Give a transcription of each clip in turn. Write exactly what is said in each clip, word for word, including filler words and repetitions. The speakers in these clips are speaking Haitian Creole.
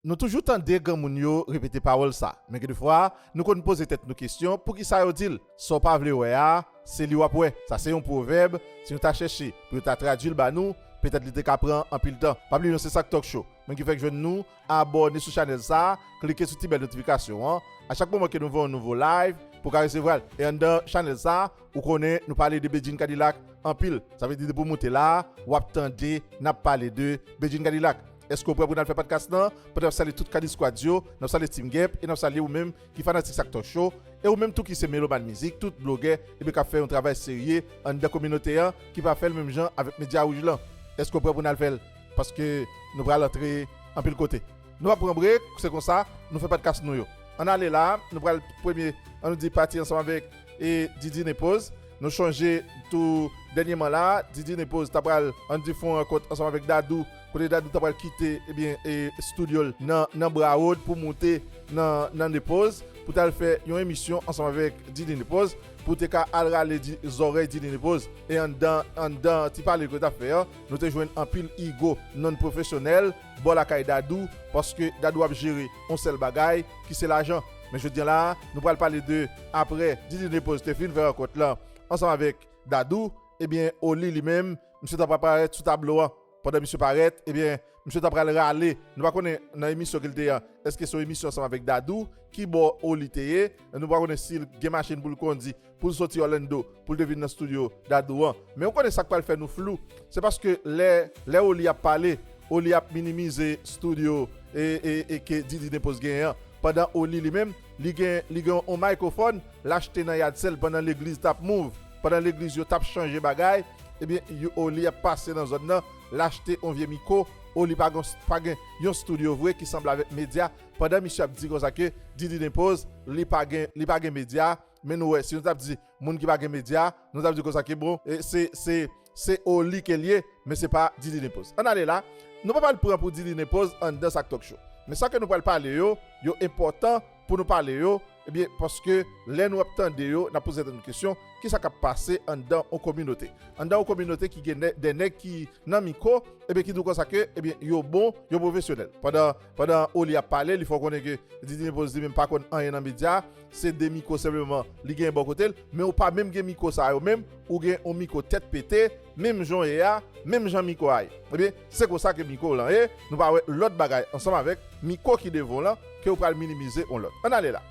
Nou toujou tande granmoun yo repete pawòl sa, men gen defwa, nou konn poze tèt nou kesyon, poukisa yo di l? Sa w pa vle wè a, se li w ap wè. Sa se yon pwovèb, si nou ta chèche pou yo ta tradui l ba nou, petèt li te ka pran anpil tan. Pa bliye nou se Sak Talk Show. Moun ki fèk jwenn nou, abòne sou chanèl sa, klike sou ti bèl notifikasyon an. A chak moman ke nou voye yon nouvo live, pou w ka resevwa l. E anndan chanèl sa, ou konnen nou pale de Bedjine Cadillac anpil. Sa vle di depi w moute la, w ap tande n ap pale de Bedjine Cadillac. Èske w prè pou n al fè podcast lan? Pandan n ap salye tout Kadi Squad yo, n ap salye Team Gep e n ap salye ou menm ki fanatik Sak Talk Show, e ou menm tou ki se melomàn mizik, tout blogè, ebyen k ap fè yon travay serye anndan kominote an, ki pa fè l menm jan avèk Medya Wouj lan. Èske w prè pou n al fè l? Paske nou pral antre anpil kote. Nou p ap pran brek, se konsa, nou fè podcast nou yo. Ann ale la, nou pral premye, ann nou di pati ansanm avèk e Didi Nepoz. Nou chonje tou dènyèman la, Didi Nepoz ta pral ann di fè yon rankont ansanm avèk Dadou, kote Dadou ta pral kite, ebyen, e estidyo l nan, nan Broward pou moute nan, nan Nepoz, pou t al fè yon emisyon ansanm avèk Didi Nepoz, pou te ka al rale di, zòrèy Didi Nepoz. E anndan, anndan ti pale ke yo t ap fè an, nou te jwenn anpil ego non pwofesyonèl bò lakay Dadou, paske Dadou ap jere yon sèl bagay, ki se lajan. Men jodi a la, nou pral pale de aprè Didi Nepoz te fin fè rankont lan ansanm avèk Dadou, ebyen, Oli li menm, misye ta pral parèt sou tablo an. Pandan misye parèt, ebyen, misye ta pral rale. Nou pa konnen nan emisyon ke l te ye an, èske se yon emisyon ansanm avèk Dadou, ki bò Oli te ye, nou pa konnen si l gen machin pou l kondi, pou l soti Orlando, pou l te vin nan estidyo Dadou an. Men ou konnen sa k pral fè nou flou, se paske lè, lè Oli ap pale, Oli ap minimize estidyo e, e, e ke Didi Nepoz genyen an. Pandan Oli li menm, li gen, li gen yon mikrofòn, l achte nan yard sale pandan legliz t ap move, pandan legliz yo t ap chanje bagay, ebyen, yo, Oli ap pase nan zòn nan, l achte yon vye mikwo, Oli pa gen, pa gen yon estidyo vre ki sanble avèk Medya, pandan misye ap di konsa ke Didi Nepoz, li pa gen, li pa gen Medya, men nou wè, si nou t ap di moun ki pa gen Medya, nou t ap di konsa ke bon, e se, se, se Oli ke l ye, men se pa Didi Nepoz. Ann ale la, nou pa pral pran pou Didi Nepoz anndan Sak Talk Show. Men sa ke nou pral pale yo, yo enpòtan pou nou pale yo, ebyen, paske lè nou ap tande yo, n ap poze tèt nou kesyon, kisa k ap pase anndan yon kominote? Anndan yon kominote ki gen nè, de nèg ki nan mikwo, ebyen, ki di w konsa ke, ebyen, yo bon, yo pwofesyonèl. Pandan, pandan Oli ap pale, li fè w konnen ke Didi Nepoz li menm pa konn anyen nan medya, se de mikwo senpleman li genyen bò kote l, men ou pa menm gen mikwo sa yo menm, ou gen yon mikwo tèt pete, menm jan w ye a, menm jan mikwo a ye. Ebyen, se konsa ke mikwo w lan ye, nou pa wè lòt bagay ansanm avèk mikwo ki devan w lan, ke w pral minimize yon lòt. Ann ale la.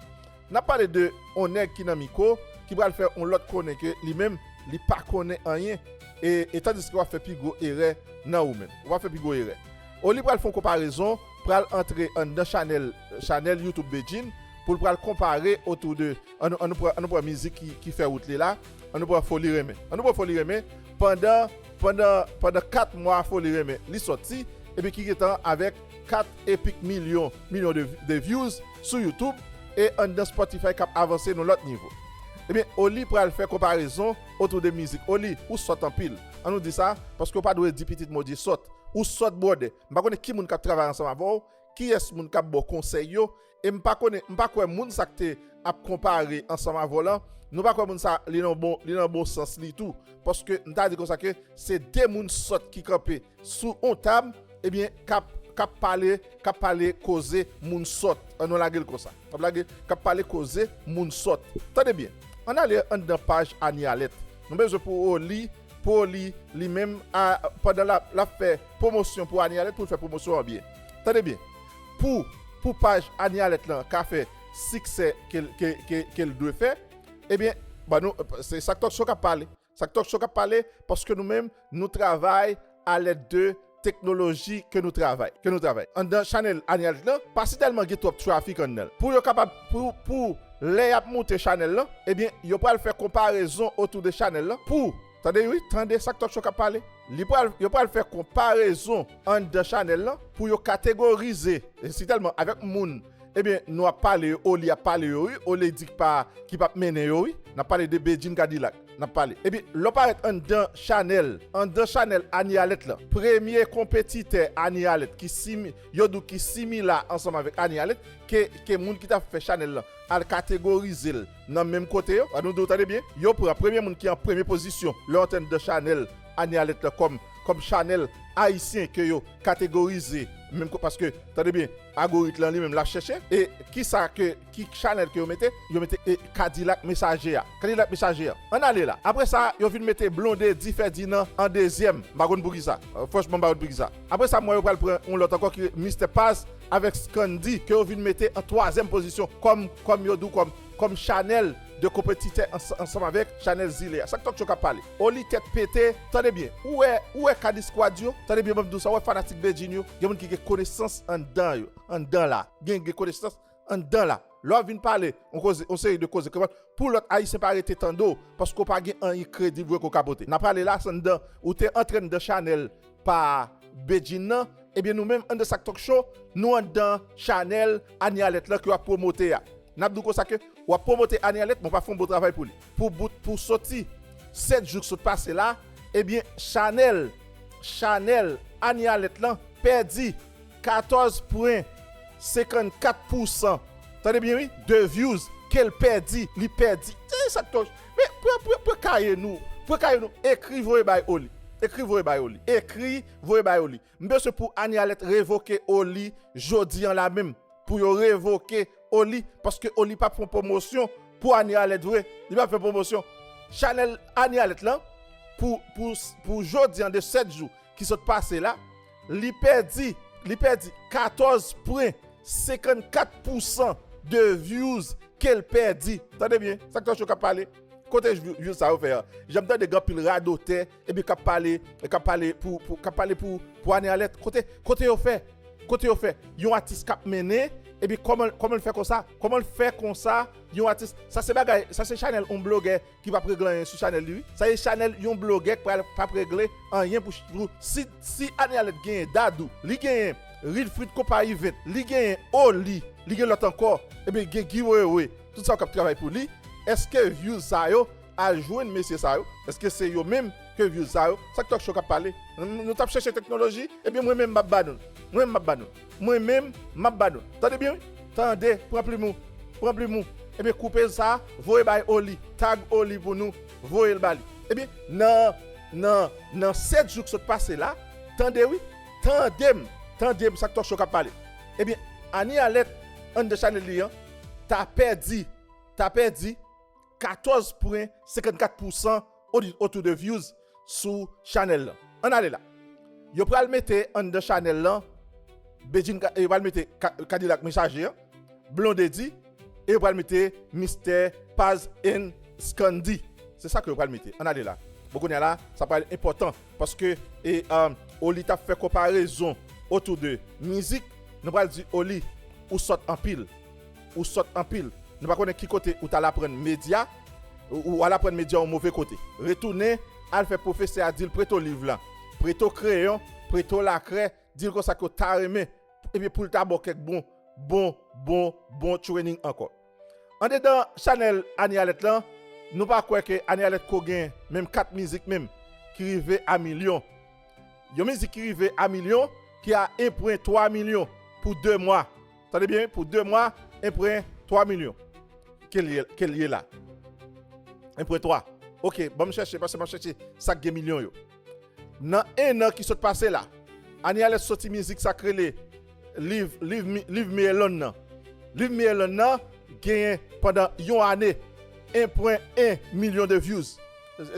N ap pale de yon nèg ki nan mikwo, ki pral fè yon lòt konnen ke li menm, li pa konnen anyen, e, e tandiske w ap fè pi gwo erè nan ou menm. W ap fè pi gwo erè. Oli pral fè yon konparezon, pral antre anndan chanèl, chanèl YouTube Bedjine, pou l pral konpare otou de, ann nou, ann nou pran, ann nou pran mizik ki, ki fè wout li la, ann nou pran Foli Renmen. Ann nou pran Foli Renmen, pandan, pandan, pandan kat mwa Foli Renmen, li sòti, epi ki gentan avèk kat epik milyon, milyon de, de views sou YouTube, e anndan Spotify k ap avanse nan lòt nivo. Ebyen, Oli pral fè konparezon otou de mizik. Oli, ou sòt anpil. Ann nou di sa, paske w pa dwe di pitit Modye sòt. Ou sòt, brother. M pa konnen ki moun k ap travay ansanm avè w, kiyès moun k ap ba w konsèy yo, e m pa konnen, m pa kwè moun sa k te ap konpare ansanm avè w lan, nou pa kwè moun sa, li nan bon, li nan bon sans li tou. Paske m ta di konsa ke se de moun sòt ki kanpe sou yon tab, ebyen, k ap, k ap pale, k ap pale koze moun sòt. Ann nou lage l konsa. K ap lage, k ap pale koze moun sòt. Tande byen. Ann ale anndan paj Anie Alerte. Nou bezwen pou Oli, pou Oli, li menm, a, pandan l ap, l ap fè pwomosyon pou Anie Alerte, pou l fè pwomosyon an byen. Tande byen. Pou, pou paj Anie Alerte lan ka fè siksè ke l, ke, ke, ke l dwe fè, ebyen, ban nou, se Sak Talk Show k ap pale. Sak Talk Show k ap pale, paske nou menm, nou travay alèd de teknoloji ke nou travay, ke nou travay. Anndan chanèl Anie Alerte lan, pa si tèlman gen twòp traffic anndan l. Pou yo kapab, pou, pou lè y ap moute chanèl lan, ebyen, yo pral fè konparezon otou de chanèl lan. Pou, tande wi, tande Sak Talk Show k ap pale. Li pral, yo pral fè konparezon anndan chanèl lan pou yo kategorize. E si tèlman avèk moun, ebyen, nou ap pale yo, Oli ap pale yo, wi. Oli di k pa, ki p ap mennen yo, wi. N ap pale de Bedjine Cadillac. N ap pale. Epi, lè w parèt anndan chanèl, anndan chanèl Anie Alerte lan, premye konpetitè Anie Alerte ki simi-, yo di w ki simila ansanm avèk Anie Alerte, ke, ke moun ki t ap fè chanèl lan al kategorize l nan menm kote yo. An nou di w tande byen, yo pran premye moun ki an premye pozisyon lè w antre anndan chanèl Anie Alerte lan kòm kòm chanèl ayisyen ke yo kategorize menm ko-, paske, tande byen, agorit lan li menm l ap chèche. E kisa ke, ki chanèl ke yo mete? Yo mete, e, Kadilak Mesaje a. Kadilak Mesaje a. Ann ale la. Apre sa, yo vin mete Blondedy Ferdinand an dezyèm. M pa konn poukisa. Franchman, m pa konn poukisa. Apre sa, m wè yo pral pran yon lòt ankò ki Mistè Paz avèk Scandy, ke yo vin mete an twazyèm pozisyon kòm, kòm yo di w, kòm, kòm chanèl de konpetitè ans-, ansanm avèk chanèl Zile a. Sa k Talk Show k ap pale. Oli tèt pete, tande byen. Ou wè, ou wè Kadiskwad yo, tande byen, ban m di w sa, ou wè fanatik Bedjine yo, gen moun ki gen konesans anndan yo, anndan la. Gen, gen konesans anndan la. Lè w ap vin pale, on koze, on seri de koze, kòman pou lòt ayisyen pa rete tande w, paske w pa gen anyen kredib vre ke w ka pote. N ap pale la, se anndan, ou te antre anndan chanèl pa Bedjine nan, ebyen nou menm anndan Sak Talk Show, nou anndan chanèl Anie Alerte lan ke w ap pwomote a. N ap di w konsa ke w ap pwomote Anie Alerte, men w pa fè yon bon travay pou li. Pou bout, pou soti sèt jou k sot pase la, ebyen chanèl, chanèl Anie Alerte lan pèdi katòz pwen senkannkat pousan, tande byen wi, de views ke l pèdi, li pèdi. E sa k Talk Show, men pran, pran, pran kaye nou, pran kaye nou, ekri voye bay Oli. Ekri voye bay Oli. Ekri voye bay Oli. M bezwen pou Anie Alerte revoke Oli jodi an la menm. Pou yo revoke Oli, paske Oli p ap fè pwomosyon pou Anie Alerte vre. Li p ap fè pwomosyon. Chanèl Anie Alerte lan, pou, pou, pou jodi an de sèt jou ki sot pase la, li pèdi, li pèdi katòz pwen senkannkat pousan de views ke l pèdi. Tande byen, sa k Talk Show k ap pale. Kote view, view sa yo fè a? Jan m tande gen anpil radotè, epi k ap pale, k ap pale pou, pou, k ap pale pou, pou Anie Alerte. Kote, kote yo fè? Kote yo fè? Yon atis k ap mennen, epi kòman, kòman l fè konsa? Kòman l fè konsa? Yon atis, sa se bagay, sa se chanèl yon blogè ki p ap regle anyen sou chanèl li, wi. Sa se chanèl yon blogè k pral p ap regle anyen pou, pou si, si Anie Alerte genyen Dadou, li genyen Real Fruit Compa Event, li genyen Oli, li gen lòt ankò, epi gen Guy Wewe, tout sa yo k ap travay pou li. Èske views sa yo al jwenn mesye sa yo? Èske se yo menm ke views sa yo? Sa k Talk Show k ap pale? Nou, nou t ap chèche teknoloji, ebyen mwen menm m ap ba nou. Mwen menm m ap ba nou. Mwen menm m ap ba nou. Tande byen wi. Tande, pran plim ou. Pran plim ou. Ebyen koupe sa, voye bay Oli. Tag Oli pou nou, voye l ba li. Ebyen nan, nan, nan sèt jou k sot pase la, tande wi. Tande m. Tande m, sa k Talk Show k ap pale. Ebyen Anie Alerte anndan chanèl li an ta pèdi, ta pèdi katòz pwen senkannkat pousan o-, otou de views sou chanèl lan. Ann ale la. Yo pral mete anndan chanèl lan, Bedjine Ka-, yo pral mete Ka-, Kadilak Mesaje an, Blondedy, e yo pral mete Mistè Paz and Scandy. Se sa ke yo pral mete. Ann ale la. Bon, kounye a la, sa pral enpòtan, paske, e, um, Oli t ap fè konparezon otou de mizik, nou pral di Oli, ou sòt anpil. Ou sòt anpil. Nou pa konnen ki kote ou t al aprann medya, ou, ou al aprann medya yon move kote. Retounen, al fè pwofesè a di l prete w liv la, prete w kreyon, prete w lakrè, di l konsa ke w ta renmen, epi pou l ta ba w kèk bon, bon, bon, bon training ankò. Andedan chanèl Anie Alerte lan, nou pa kwè ke Anie Alerte ko gen menm kat mizik menm ki rive a milyon. Yon mizik ki rive a milyon, ki a en pwen twa milyon pou de mwa. Tande byen, pou de mwa, en pwen twa milyon. Ke l ye, ke l ye la. En pwen twa. Ok, ban m chèche, paske m ap chèche sa k gen milyon yo. Nan en an ki sot pase la, Anie Alerte soti mizik sa k rele Leave, Leave Me, Leave Me Alone nan. Leave Me Alone nan genyen pandan yon ane en pwen en milyon de views. Men,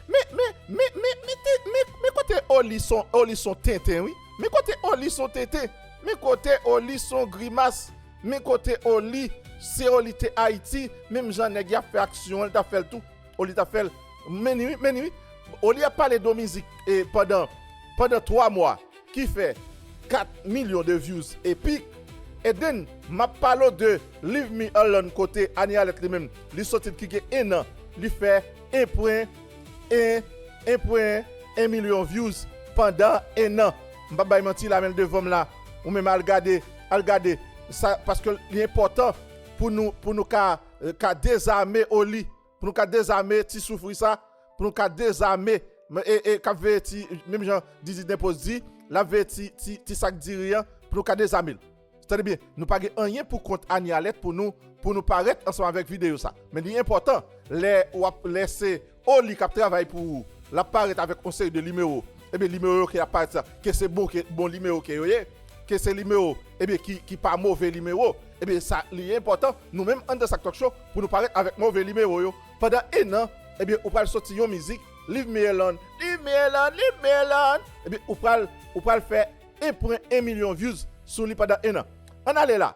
men, men, men, men, men, te- men, men kote Oli son, Oli son tenten, wi. Men kote Oli son tenten. Men kote Oli son grimas. Men kote Oli, se Oli te Ayiti, menm jan nèg y ap fè aksyon an, li t ap fè l tou. Oli t ap fè l. Men ni wi, men ni wi. Oli ap pale de mizik e pandan, pandan twa mwa, ki fè kat milyon de views epik. And then, m ap pale w de Leave Me Alone kote Anie Alerte li menm, li soti ki gen en an, li fè en pwen en, en pwen en milyon views pandan en an. M p ap bay manti la, men l devan m la. Ou menm al gade, al gade. Sa, paske li enpòtan pou nou, pou nou ka, ka dezame Oli, pou nou ka dezame ti soufri sa, pou nou ka dezame, e, e, k ap veye ti, menm jan Didi Denpos di, l ap veye ti, ti, ti sak diri an, pou nou ka dezame l. Tande byen, nou pa gen anyen pou kont Anie Alerte pou nou, pou nou parèt ansanm avèk videyo sa. Men li enpòtan, lè w ap, lè se Oli k ap travay pou ou, l ap parèt avèk yon seri de nimewo Ebyen, nimewo yo ki ap parèt sa, ke se bon, ke bon nimewo ke yo ye, ke se nimewo, ebyen, ki, ki pa move nimewo. Ebyen, sa, li enpòtan, nou menm anndan Sak Talk Show, pou nou parèt avèk move nimewo yo. Pandan en an, ebyen, ou pral soti yon mizik, Leave Me Alone, Leave Me Alone, Leave Me Alone. Ebyen, ou pral, ou pral fè en pwen en milyon views sou li pandan en an. Ann ale la.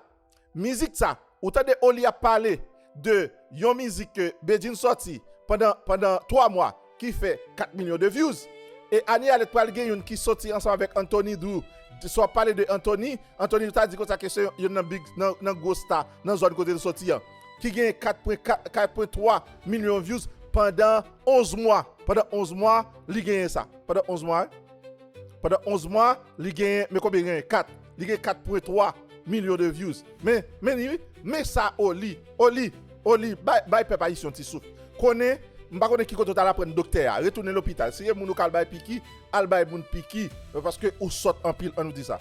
Mizik sa, ou tande Oli ap pale de yon mizik ke Bedjine sòti pandan, pandan twa mwa ki fè kat milyon de views. E Anie Alerte pral gen youn ki sòti ansanm avèk Anthony Drew. Si w ap pale de Anthony, Anthony Drew ta di konsa ke se youn nan big, nan, nan gwo sta nan zòn kote l sòti an. Ki gen kat pwen kat, kat pwen twa milyon views pandan onz mwa. Pandan onz mwa, li genyen sa. Pandan onz mwa, wi. Pandan onz mwa, li genyen, men konbyen li genyen? Kat. Li gen kat pwen twa milyon de views. Men, men li, wi. Men sa, Oli, Oli, Oli, bay, bay pèp ayisyen yon ti souf. Konnen, m pa konnen ki kote w t al aprann doktè a. Retounen lopital. Si e moun ou ka al bay piki, al bay moun piki. Paske ou sòt anpil, ann nou di sa.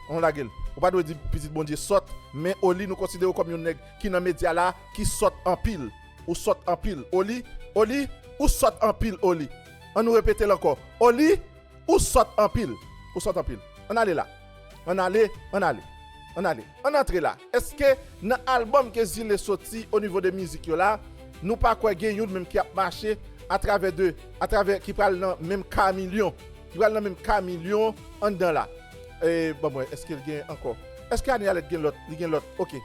Ann lage l. Ou pa dwe di pitit Bondye sòt, men Oli, nou konsidere w kòm yon nèg ki nan medya la, ki sòt anpil. Ou sòt anpil. Oli, Oli, ou sòt anpil, Oli. Ann nou repete l ankò. Oli, ou sòt anpil. Ou sòt anpil. Ann ale la. Ann ale, ann ale. Ann ale. Ann antre la. Èske nan albòm ke Zile soti o nivo de mizik yo la, nou pa kwè gen youn menm ki ap mache atravè de, atravè ki pral nan menm ka milyon, ki pral nan menm ka milyon anndan la? E, ban mwen, èske l gen ankò? Èske Anie Alerte gen lòt? Li gen lòt. Ok.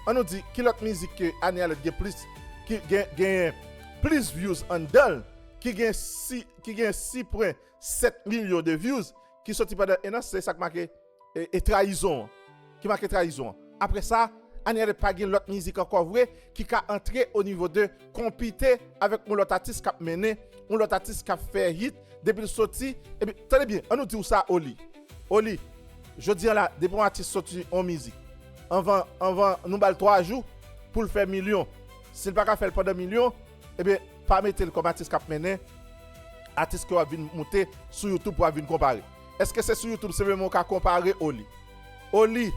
Ann nou di, ki lòt mizik ke Anie Alerte gen plis, ki gen, gen plis views anndan l, ki gen si, ki gen sis pwen sèt milyon de views, ki soti pandan en an, se sa k make, e, e trayizon an. Ki make trayizon an. Apre sa, Anie Alerte pa gen lòt mizik ankò vre, ki ka antre o nivo de konpite avèk yon lòt atis k ap mennen, yon lòt atis k ap fè hit, depi l soti, epi, tande byen, ann nou di w sa, Oli. Oli, jodi a la, depi yon atis soti yon mizik, anvan, anvan nou ba l twa jou pou l fè milyon, si l pa ka fè l pandan milyon, ebyen, pa mete l kòm atis k ap mennen, atis ke w ap vin moute sou YouTube pou w ap vin konpare. Èske se sou YouTube senpleman ou ka konpare Oli? Oli,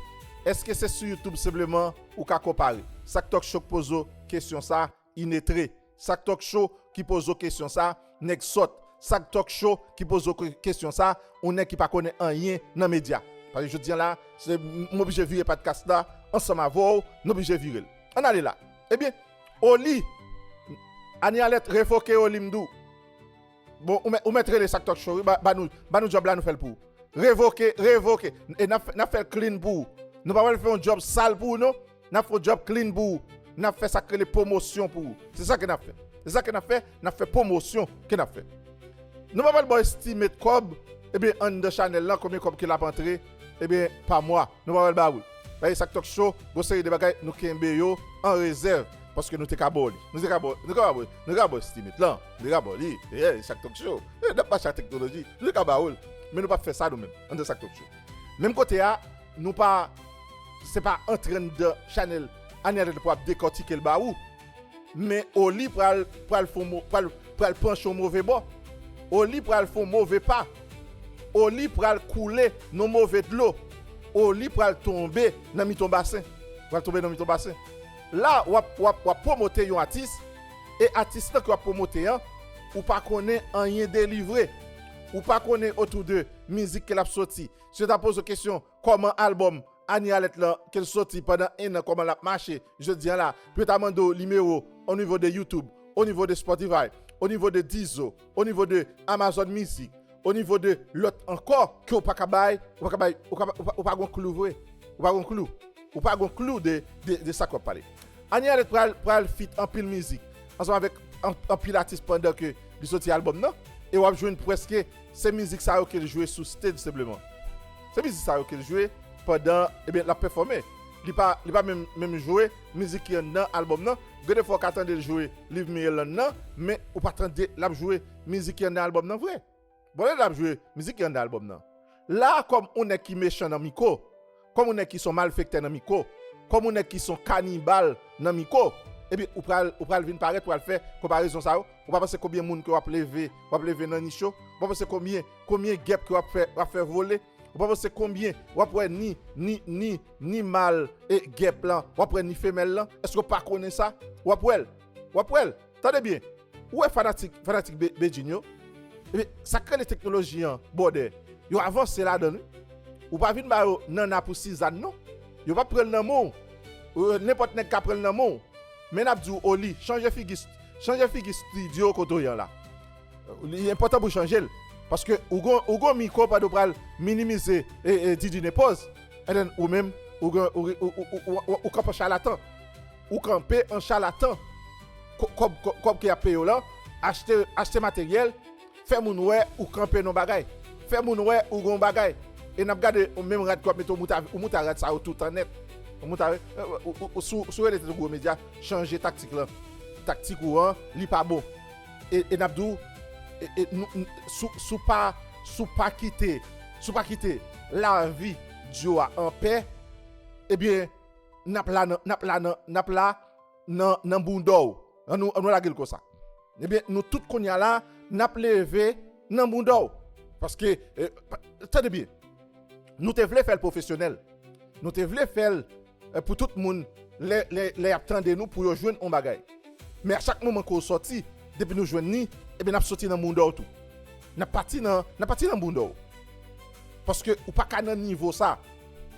èske se sou YouTube senpleman ou ka konpare? Sak Talk Show k poze w kesyon sa, inetre. Sak Talk Show ki poze w kesyon sa, nèg sòt. Sak Talk Show ki poze w ke-, kesyon sa, yon nèg ki pa konnen anyen nan medya. Paske jodi a la, se, m oblije vire podcast la ansanm avè w, n oblije vire l. Ann ale la. Ebyen, Oli, Anie Alerte revoke Oli, m di w. Bon, ou mèt, ou mèt rele Sak Talk Show, wi, ba, ba nou, ba nou djòb la, nou fè l pou ou. Revoke, revoke. E n ap fè, n ap fè l clean pou ou. Nou pa pral fè yon djòb sal pou ou, non. N ap fè yon djòb clean pou ou. N ap fè sa k rele pwomosyon pou ou. Se sa ke n ap fè. Se sa ke n ap fè. N ap fè pwomosyon ke n ap fè. Nou pa pral ba w estimate kòb, ebyen, anndan chanèl lan, konbyen kòb ke l ap antre, ebyen, pa mwa. Nou pa pral ba ou l. Paske Sak Talk Show, gon seri de bagay, nou kenbe yo an rezèv. Paske nou te ka ba w li. Nou te ka ba w, nou te ka ba w, nou te ka ba w estimate lan. Nou te ka ba w li. Yeah, Sak Talk Show. Eh, n ap mache ak teknoloji. Nou te ka ba ou l. Men nou p ap fè sa nou menm. Anndan Sak Talk Show. Menm kote a, nou pa, se pa antre anndan chanèl Anie Alerte pou ap dekòtike l ba ou. Men Oli pral, pral fè yon mo-, pral, pral panche yon move bò. Oli pral fè yon move pa. Oli pral koule nan move dlo. Oli pral tonbe nan mitan basen. Pral tonbe nan mitan basen. La, w ap, w ap, w ap pwomote yon atis, e atis lan ke w ap pwomote an, ou pa konnen anyen de li vre. Ou pa konnen otou de mizik ke l ap soti. Si yo ta poze w kesyon, kòman albòm Anie Alerte lan, ke l soti pandan en an, kòman l ap mache jodi a la, pou yo ta mande w nimewo o nivo de YouTube, o nivo de Spotify, o nivo de Deezer, o nivo de Amazon Music, o nivo de lòt ankò, ke w pa ka bay, ou pa ka bay, ou ka, ou pa, ou pa gon klou vre. Ou pa gon klou. Ou pa gon klou de, de, de sa k w ap pale. Anie Alerte pral, pral feat anpil mizik, ansanm avèk an-, anpil atis pandan ke li soti albòm nan, e w ap jwenn prèske se mizik sa yo ke l jwe sou stage senpleman. Se mizik sa yo ke l jwe pandan, ebyen, l ap pèfòme. Li pa, li pa menm, menm jwe mizik ki anndan albòm nan. Gen de fwa w ka tande l jwe Leave Me Alone nan, men ou pa tande l ap jwe mizik ki anndan albòm nan vre. Bon, lè l ap jwe mizik ki anndan albòm nan. La, kòm yon nèg ki mechan nan mikwo, kòm yon nèg ki se yon malfektè nan mikwo, kòm yon nèg ki se yon kanibal nan mikwo, ebyen, ou pral, ou pral vin parèt, ou pral fè konparezon sa yo. Ou pa panse konbyen moun ke w ap leve, w ap leve nan nich yo? Ou pa panse konbyen, konbyen gèp ke w ap fè, w ap fè vole? Ou pa panse konbyen w ap wè ni, ni, ni, ni mal e gèp lan, w ap wè ni femèl lan? Èske w pa konnen sa? W ap wè l. W ap wè l. Tande byen. Ou wè fanatik, fanatik Be-, Bedjine yo? Ebyen, sa k rele teknoloji an, brother, yo avanse ladan l, wi. Ou pa vin ba yo nanna pou sizàn, non. Yo p ap pran l nan men w. Nenpòt nèg ka pran l nan men w. Men n ap di w, Oli, chanje figi, chanje figi estidyo kote w ye an la. Li enpòtan pou w chanje l. Paske ou gon, ou gon mikwo pandan w pral minimize e, e Didi Nenpòz. And then ou menm, ou, gon- ou, ou, ou, ou, ou, ou kanpe an chalatan. Ou kanpe an chalatan. Kò- Kòb, kòb, kòb ke y ap peye w lan, achte, achte materyèl, fè moun wè ou kanpe nan bagay. Fè moun wè ou gon bagay. E n ap gade ou menm rad k w ap mete, ou moute a, ou moute a rad sa yo toutan nèt. Ou moute a, ou, ou, ou, si w- si w rele tèt ou gwo medya, chanje taktik lan. Taktik ou an, li pa bon. E, e n ap di w, e, e, nou, n- si w- si w pa, si w pa kite, si w pa kite lavi di w a anpè, ebyen, n ap la nan, n ap la nan, n ap la nan, nan bounda w. An nou, an nou lage l konsa. Ebyen, nou tout kounye a la, n ap leve nan bounda w. Paske, eh, pa- tande byen, nou te vle fè l pwofesyonèl. Nou te vle fè l, eh, pou tout moun, lè, lè, lè y ap tande nou, pou yo jwenn on bagay. Men a chak moman ke w sòti, depi nou jwenn ni, ebyen, n ap sòti nan bounda w tou. N ap pati nan, n ap pati nan bounda w. Paske ou pa ka nan nivo sa.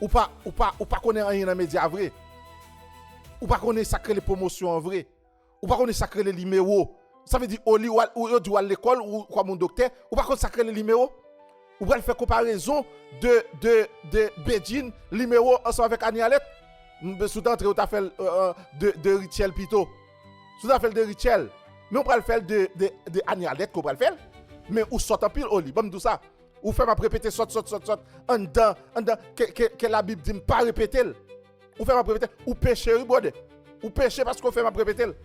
Ou pa, ou pa, ou pa konnen anyen nan medya vre. Ou pa konnen sa k rele pwomosyon an vre. Ou pa konnen sa k rele nimewo. Sa vle di, oli, w al- ou- yo di w al lekòl, ou kòm yon doktè, ou pa konn sa k rele nimewo. Ou pral fè konparezon de, de, de Bedjine nimewo ansanm avèk Anie Alerte. M- Si w ta antre, ou ta fè l, euh, euh, de, de Rutshelle pito. Si w ta fè l de Rutshelle. Men ou pral fè l de, de, de Anie Alerte ke w pral fè l. Men ou sòt anpil, oli. Ban m di w sa. Ou fè m ap repete sòt, sòt, sòt, sòt. Anndan, anndan, ke, ke, ke Labib di m pa repete l. Ou fè m ap repete l. Ou peche, wi, brother. Ou peche paske ou fè m ap repete l.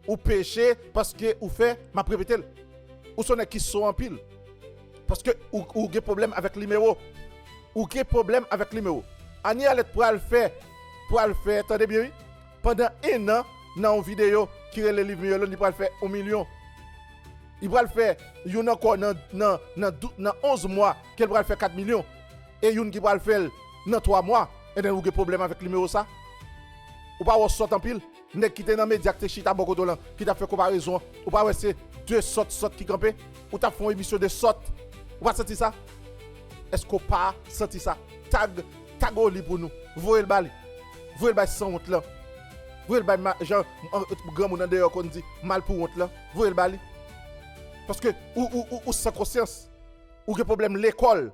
Ou peche paske ou fè m ap repete l. Ou se yon nèg ki so anpil. Paske ou, ou gen pwoblèm avèk nimewo. Ou gen pwoblèm avèk nimewo. Anie Alerte pral fè, pral fè, tande byen, wi. Pandan en an, nan yon videyo ki rele Leave Me Alone, li pral fè yon milyon. Li pral fè youn ankò nan, nan, nan, dou- nan onz mwa ke l pral fè kat milyon. E youn ki pral fè l nan twa mwa. Ebyen, ou gen pwoblèm avèk nimewo sa. Ou pa wè w sòt anpil? Nèg ki te nan medya, ki te chita bò kote w lan, ki t ap fè konparezon an, ou pa wè se de sòt, sòt ki kanpe? Ou t ap fè yon emisyon de sòt. Ou pa santi sa? Èske w pa santi sa? Tag, tag Oli pou nou. Voye l ba li. Voye l bay sanwont lan. Voye l bay ma- jan an- granmoun andeyò konn di, malpouwont lan. Voye l ba li. Paske ou, ou, ou, ou san konsyans. Ou gen pwoblèm lekòl.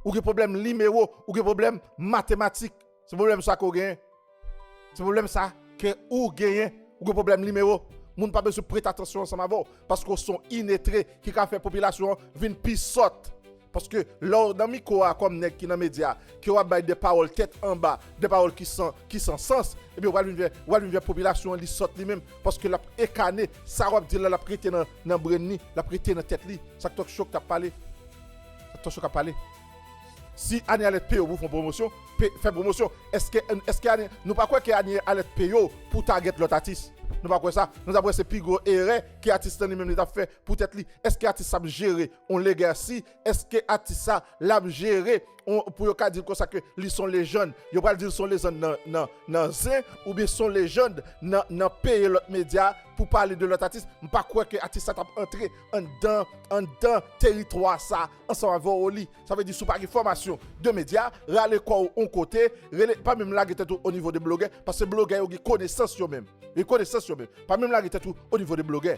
Ou gen pwoblèm nimewo. Ou gen pwoblèm matematik. Se pwoblèm sa ke w genyen. Se pwoblèm sa ke ou genyen. Ou gen pwoblèm nimewo. Moun pa bezwen prete atansyon ansanm avè w. Paske w se yon inetre ki ka fè popilasyon an vin pi sòt. Paske lè w nan mikwo a kòm nèg ki nan medya, ke w ap bay de pawòl tèt anba, de pawòl ki san, ki san sans, ebyen, w pral vin fè, w pral vin fè popilasyon an li sòt li menm. Paske l ap ekane, sa w ap di la, l ap rete nan, nan brenn li, l ap rete nan tèt li. Sa k talk show k t ap pale? Sa k talk show k ap pale? Si Anie Alerte peye w pou w fè yon pwomosyon, pe- fè pwomosyon. Èske, èske Anie, nou pa kwè ke Anie Alerte peye w pou w target lòt atis? Nou pa kwè sa? Nou ta kwè se pi gwo erè ke atis lan li menm li t ap fè pou tèt li. Èske atis sa ap jere on legacy? Èske atis sa l ap jere on, pou yo ka di l konsa ke li se yon lejann? Yo pral di l se yon lejann nan, nan, nan zen, oubyen se yon lejann nan, nan peye lòt medya pou pale de lòt atis? M pa kwè ke atis sa t ap antre anndan, anndan teritwa sa ansanm avè w, oli. Sa vle di, si w pa gen fòmasyon de medya, rale kò w on kote, rele, pa menm lage tèt ou o nivo de blogè, paske blogè yo gen konesans yo menm. Yo gen konesans yo menm. Pa menm lage tèt ou o nivo de blogè.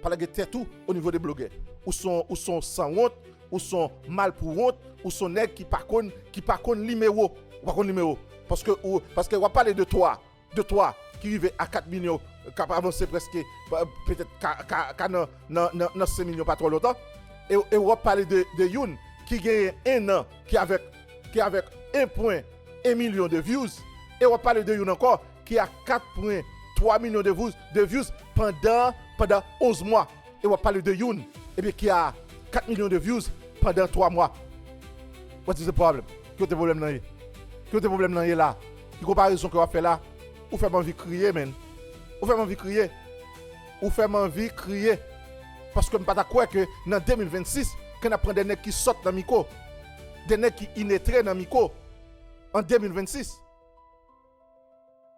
Pa lage tèt ou o nivo de blogè. Ou se yon, ou se yon sanwont, ou se yon malpouwont, ou se yon nèg ki pa konn, ki pa konn nimewo. Ou pa konn nimewo. Paske ou, paske w ap pale de twa, de twa ki rive a kat milyon, k ap avanse prèske, pa- petèt ka, ka, ka nan, nan, nan, nan senk milyon pa twò lontan. E, e w ap pale de, de youn ki genyen en an, ki avèk, ki avèk en pwen en milyon de views. E w ap pale de youn ankò ki a kat pwen twa milyon de views, de views pandan, pandan onz mwa. E w ap pale de youn, ebyen, ki a kat milyon de views pandan twa mwa. What is the problem? Ki kote pwoblèm nan ye? Ki kote pwoblèm nan ye la? Ki konparezon ke w ap fè la? Ou fè m anvi kriye, man. Ou fè m anvi kriye. Ou fè m anvi kriye. Paske m pa ta kwè ke nan de mil vennsis, ke n ap pran de nèg ki sòt nan mikwo. De nèg ki inetre nan mikwo. An de mil vennsis.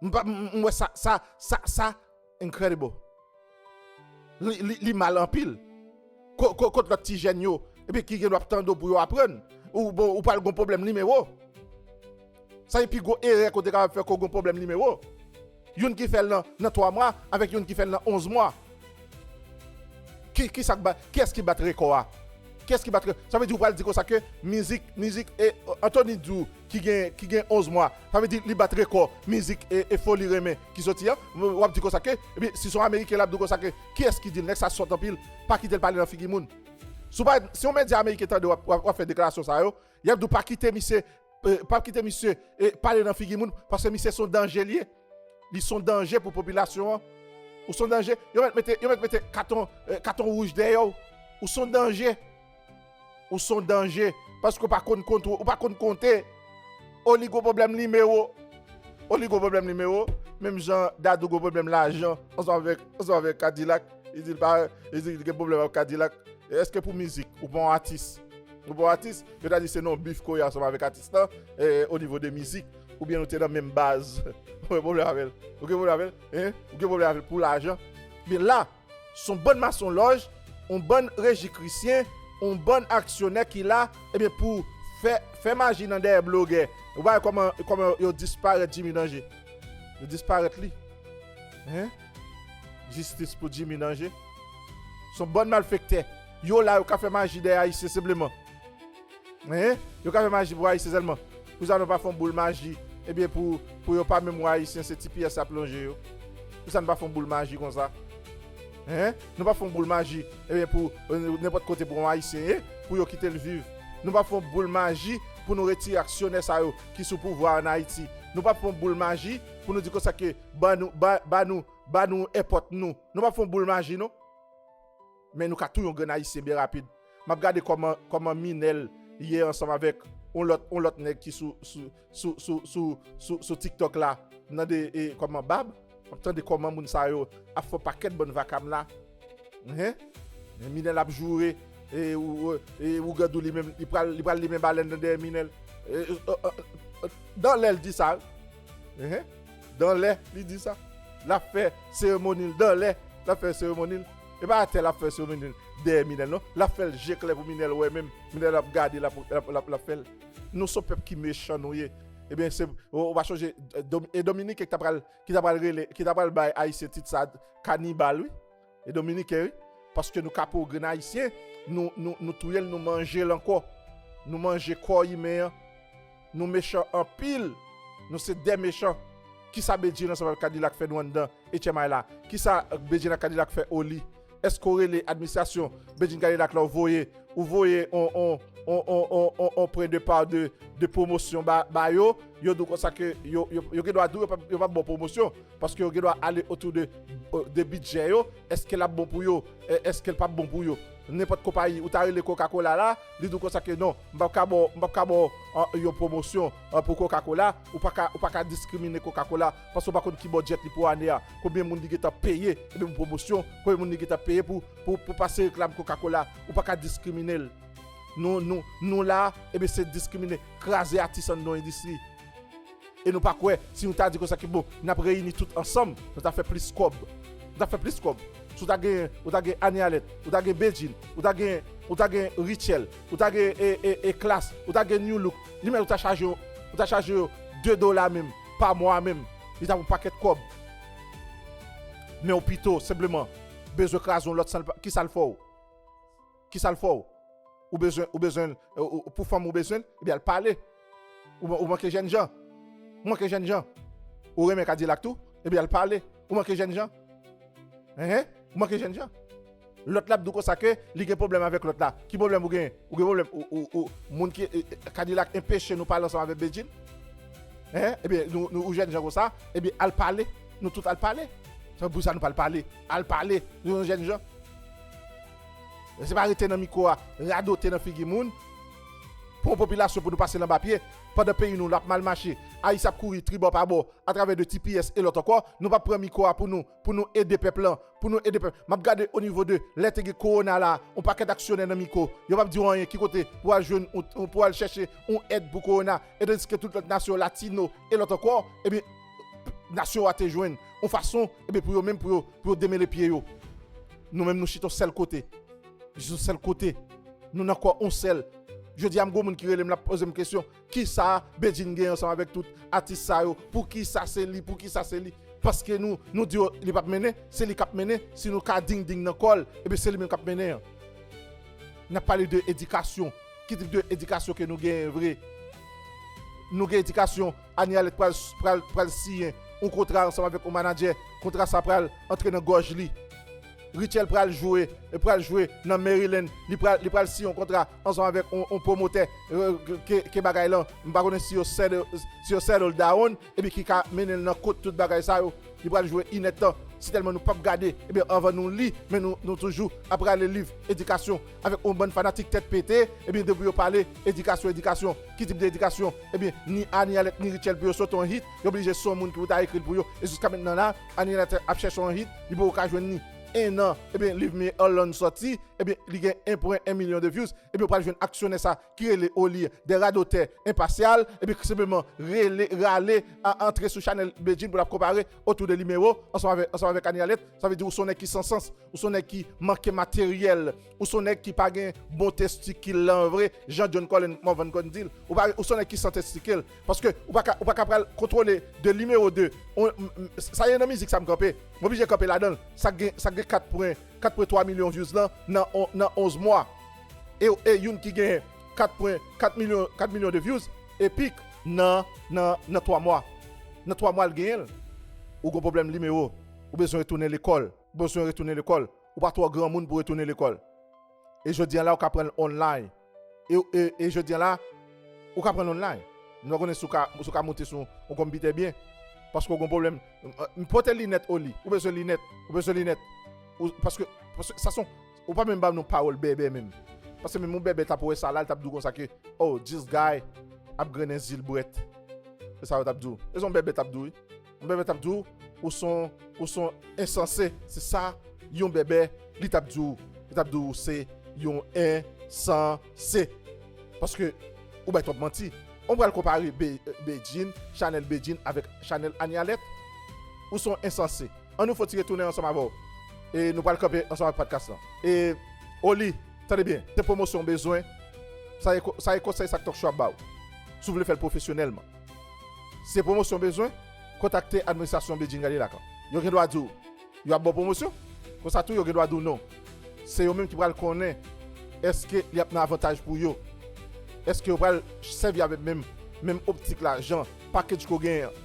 M pa, m, m wè sa, sa, sa, sa, incredible. Li, li, li mal anpil. Ko- ko- Kot lòt ti jèn yo? Epi ki gen dwa ap tande w pou yo aprann. Ou bon, ou pral gon pwoblèm nimewo. Sa se pi gwo erè ke w te kapab fè, ke w gon pwoblèm nimewo. Youn ki fè l nan, nan twa mwa, avèk youn ki fè l nan onz mwa. Ki, ki sa k ba, kiyès ki bat rekò a? Kiyès ki bat rekò? Sa vle di ou pral di konsa ke mizik, mizik, e, Anthony Dou ki gen, ki gen onz mwa. Sa vle di li bat rekò mizik e, e Foli Renmen ki soti an. W ap di konsa ke, epi si se yon Ameriken l ap di w konsa ke, kiyès ki di l, nèg sa sòt anpil, pa kite l pale nan figi moun. Si w pa, si yon medya ameriken tande w ap, w ap, w ap fè deklarasyon sa yo, y ap di w pa kite misye, e, pa kite misye, e, pale nan figi moun, paske misye se yon danje li ye. Li se yon danje pou popilasyon an. Ou se yon danje. Yo mèt mete, yo mèt mete katon, e, katon wouj dèyè w. Ou se yon danje. Ou se yon danje. Paske w pa konn kontwo-, ou pa konn konte. Oli gon pwoblèm nimewo. Oli gon pwoblèm nimewo. Menm jan Dadou gon pwoblèm lajan. Ansanm avèk, ansanm avèk Kadilak. Li di l pa, li di l gen pwoblèm ak Kadilak. Èske pou mizik, ou pa yon atis? Ou pa yon atis? Yo ta di se non bif ke w ye ansanm avèk atis lan, e, o nivo de mizik, oubyen nou te nan menm baz. Ou gen pwoblèm avè l? Ou gen pwoblèm avè l? Hein? Ou gen pwoblèm avè l pou lajan? Men la, se yon bann masonlòj, yon bann Reji Krisyen, yon bann aksyonè ki la, ebyen, pou fè, fè maji nan dèyè blogè. Ou pa wè kòman, kòman yo disparèt Jimmy Danger? Yo disparèt li. Hein? Jistis pou Jimmy Danger. Se yon bann malfektè. Yo la, yo ka fè maji dèyè Ayisyen senpleman. Hein? Yo ka fè maji pou Ayisyen sèlman. Poukisa nou pa fè yon boul maji, ebyen, pou, pou yo pa menm wè Ayisyen, se T P S ap lonje yo? Poukisa nou pa fè yon boul maji konsa? Hein? Nou pa fè yon boul maji, ebyen, pou, e, nenpòt kote pou yon Ayisyen ye, pou yo kite l viv. Nou pa fè yon boul maji pou nou retire aksyonè sa yo ki sou pouvwa an Ayiti. Nou pa fè yon boul maji pou nou di konsa ke ba nou, ba, ba nou, ba nou èpòt nou. Nou pa fè yon boul maji, non. Men nou ka touye yon grenn Ayisyen byen rapid. M ap gade kòman, kòman Minèl ye ansanm avèk yon lòt, yon lòt nèg ki sou, sou, sou TikTok la. M tande, e, kòman Bab, m ap tande kòman moun sa yo ap fè pakèt bann vakabla. Hein? Men Minèl ap joure, e, ou, e, Ougandou li menm, li pral, li pral limen balèn nan dèyè Minèl. E, e, e, e, dan lè l di sa, wi. Hein? Dan lè, li di sa. L ap fè seremoni l dan lè. L ap fè seremoni l. E pa atè l ap fè seremoni l dèyè Minèl, non. L ap fè l je klè pou Minèl wè menm. Minèl ap gade, l ap, l ap, l ap, l ap fè l. Nou se yon pèp ki mechan nou ye. Ebyen, se, ou, ou pa chonje, e, Dom-, e Dominiken ki ta pral, ki ta pral rele, ki ta pral bay Ayisyen tit sa, kanibal, wi. E Dominiken, wi. Paske nou kape yon grenn Ayisyen, nou, nou, nou touye l, nou manje l ankò. Nou manje kò imen an. Nou mechan anpil. Nou se de mechan. Kisa Bedjine ansanm avèk Kadilak fè nou anndan H M I la? Kisa Bedjine ak Kadilak fè Oli? Èske w rele administrasyon Bedjine Kadilak la, ou voye, ou voye on, on, on, on, on, on, on pwen de pa de, de pwomosyon ba, ba yo? Yo di w konsa ke yo, yo, yo gen dwa di w yo p ap, yo p ap ba w pwomosyon. Paske yo gen dwa ale otou de, de bidjè yo. Èske l ap bon pou yo? E, èske l p ap bon pou yo? Nenpòt konpayi, ou ta rele Coca-Cola la, li di w konsa ke non, m p ap ka ba w, m p ap ka ba w, an, yon pwomosyon, an, pou Coca-Cola. Ou pa ka, ou pa ka diskrimine Coca-Cola, paske w pa konn ki bòdjèt li pou ane a. Konbyen moun li gentan peye, ebyen, pou pwomosyon? Konbyen moun li gentan peye pou, pou, pou pase reklame Coca-Cola? Ou pa ka diskrimine l. Nou, nou, nou la, ebyen, se diskrimine, kraze atis anndan yon endistri. E nou pa kwè, si nou ta di konsa ke bon, n ap reyini tout ansanm, nou ta fè plis kòb. Nou ta fè plis kòb. Si w ta gen, ou ta gen Anie Alerte, ou ta gen Bedjine, ou ta gen, ou ta gen Rutshelle, ou ta gen, e, e, e, Klass, ou ta gen Nu Look, li menm ou ta chaje yo, ou ta chaje yo de dola menm, pa mwa menm, li ta pran pakèt kòb. Men ou pito, senpleman, bezwen kraze yon lòt, san l pa, kisa l fè w? Kisa l fè w? Ou bezwen, ou bezwen, ou, ou, pou fanm ou bezwen l, ebyen al pale. Ou, ou manke jènjan. Ou manke jènjan. Ou renmen Kadilak tou, ebyen al pale. Ou manke jènjan. Hein? Ou manke jènjan. Lòt la ap di w konsa ke li gen pwoblèm avèk lòt la. Ki pwoblèm ou genyen? Ou gen pwoblèm, ou, ou, ou, moun ki, e, e, Kadilak enpeche nou pale ansanm avèk Bedjine? Hein? Ebyen, nou, nou, ou jènjan konsa, ebyen al pale. Nou tout al pale. Se pou sa nou pa al pale. Al pale. Nou jènjan. Se pa rete nan mikwo a, radote nan figi moun. Pou yon popilasyon pou nou pase l anba pye, pandan peyi nou l ap mal mache, Ayisyen ap kouri tribò pa bò, atravè de T P S e lòt ankò, nou p ap pran mikwo a pou nou, pou nou ede pèp lan, pou nou ede pèp. M ap gade o nivo de lè te gen kowona la, yon pakèt aksyonè nan mikwo, yo p ap di w anyen, ki kote pou al jwenn, yon, pou al chèche yon èd pou kowona, e tandiske tout lòt nasyon latino e lòt ankò, ebyen, nasyon yo a te jwenn yon fason, ebyen, pou yo menm, pou yo, pou yo demele pye yo. Nou menm, nou chita yon sèl kote. Jis yon sèl kote. Nou nan kò yon sèl. Jodi a, m gon moun ki rele m, l ap poze m kesyon. Kisa Bedjine gen ansanm avèk tout atis sa yo? Poukisa se li? Poukisa se li? Paske nou, nou di yo li p ap mennen, se li k ap mennen. Si nou ka ding ding nan kò l, ebyen se li menm k ap mennen an. N ap pale de edikasyon. Ki tip de edikasyon ke nou genyen vre? Nou gen edikasyon, Anie Alerte pral, pral, pral siyen yon kontra ansanm avèk yon manadjè. Kontra sa pral antre nan gòj li. Rutshelle pral jwe, pral jwe nan Maryland. Li pral, li pral siyen yon kontra ansanm avèk yon, yon pwomotè, euh, ke, ke bagay lan, m pa konnen si yo settle, si yo settle down, epi ki ka mennen l nan kot tout bagay sa yo. Li pral jwe inèdtan. Si tèlman nou p ap gade, ebyen, anvan nou li, men nou, nou toujou ap rale liv edikasyon avèk yon bann fanatik tèt pete, ebyen, depi yo pale, edikasyon, edikasyon. Ki tip de edikasyon? Ebyen, ni Anie Alerte, ni Rutshelle pou yo sot yon hit, yo blije se yon moun ki pou ta ekri l pou yo. E jiska mentnan la, Anie Alerte ap chèche yon hit, li poko ka jwenn ni. En an, ebyen, liv Maryland sòti, ebyen, li gen en pwen en milyon de views, ebyen, ou pral jwenn aksyonè sa ki rele Oli, de radotè enpasyal, ebyen, ki senpleman rele, rale, a, antre sou chanèl Bedjine pou l ap konpare otou de limewo ansanm avèk, ansanm avèk Anie Alerte. Sa vle di ou se yon nèg ki san sans, ou se yon nèg ki manke materyèl, ou se yon nèg ki pa gen bon testikil lan vre, jan John Colin Morvan konn di l. Ou pa, ou se yon nèg ki san testikil, paske ou pa ka, ou pa ka pral kontwole de limewo de. On, m, m, sa ye nan mizik sa m kanpe. M oblije kanpe ladan l. Sa gen, sa gen kat pwen, kat pwen twa milyon views lan nan on, nan onz mwa. E, e youn ki gen kat pwen kat milyon, kat milyon de views, Epik, nan, nan, nan twa mwa. Nan twa mwa l genyen l. Ou gon pwoblèm limewo. Ou bezwen retounen lekòl. Ou bezwen retounen lekòl. Ou pa twò granmoun pou retounen lekòl. E jodi a la, ou ka pran l online. E, e, e jodi a la, ou ka pran l online. M pa konnen si w ka, si w ka moute sou yon konpitè byen. Paske w gon pwoblèm. M, m pote linèt Oli. Ou bezwen linèt. Ou bezwen linèt. Ou, paske, paske sa se yon, ou pa menm ba m yon pawòl bèbè menm. Paske menm yon bèbè t ap wè sa la, l t ap di w konsa ke, "Oh, this guy ap grennen zilbrèt." Se sa yo t ap di w. E se yon bèbè t ap di w, wi. Yon bèbè t ap di w, ou se yon, ou se yon ensanse. Se sa yon bèbè, li t ap di w. Li t ap di w se yon ensanse. Paske ou bay twòp manti. Ou pral konpare Be-, Bedjine, chanèl Bedjine avèk chanèl Anie Alerte. Ou se yon ensanse. An nou fè yon ti retounen ansanm avè w. E nou pral kanpe ansanm ak podcast lan. E Oli, tande byen, se pwomosyon w bezwen. Sa e ko-, sa e konsèy Sak Talk Show ap ba w. Si w vle fè l pwofesyonèlman. Se pwomosyon w bezwen, kontakte administrasyon Bedjine Cadillac an. Yo gen dwa di w, yo ap ba w pwomosyon. Konsa tou, yo gen dwa di w non. Se yo menm ki pral konnen èske li ap nan avantaj pou yo. Èske yo pral sèvi avèk menm, menm optik la, jan package ke w genyen an,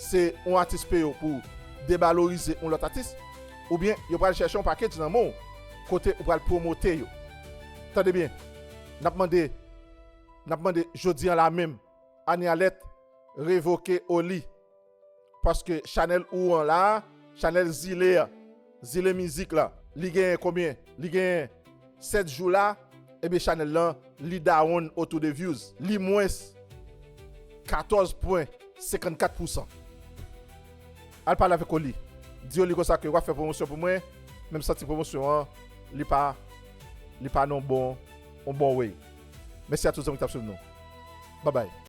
se yon atis peye w pou devalorize yon lòt atis, oubyen yo pral chèche yon package nan men w kote ou pral pwomote yo. Tande byen, n ap mande, n ap mande jodi a la menm, Anie Alerte revoke Oli. Paske chanèl ou an la, chanèl Zile a, Zile Mizik la, li genyen konbyen? Li genyen sèt jou la, ebyen chanèl lan, li down otou de views. Li mwens katòz pwen senkannkat pousan. Al pale avèk Oli. Di Oli konsa ke w ap fè pwomosyon pou mwen, men m santi pwomosyon an, li pa, li pa nan yon bon, yon bon way. Mèsi a tout zanmi ki t ap swiv nou. Babay.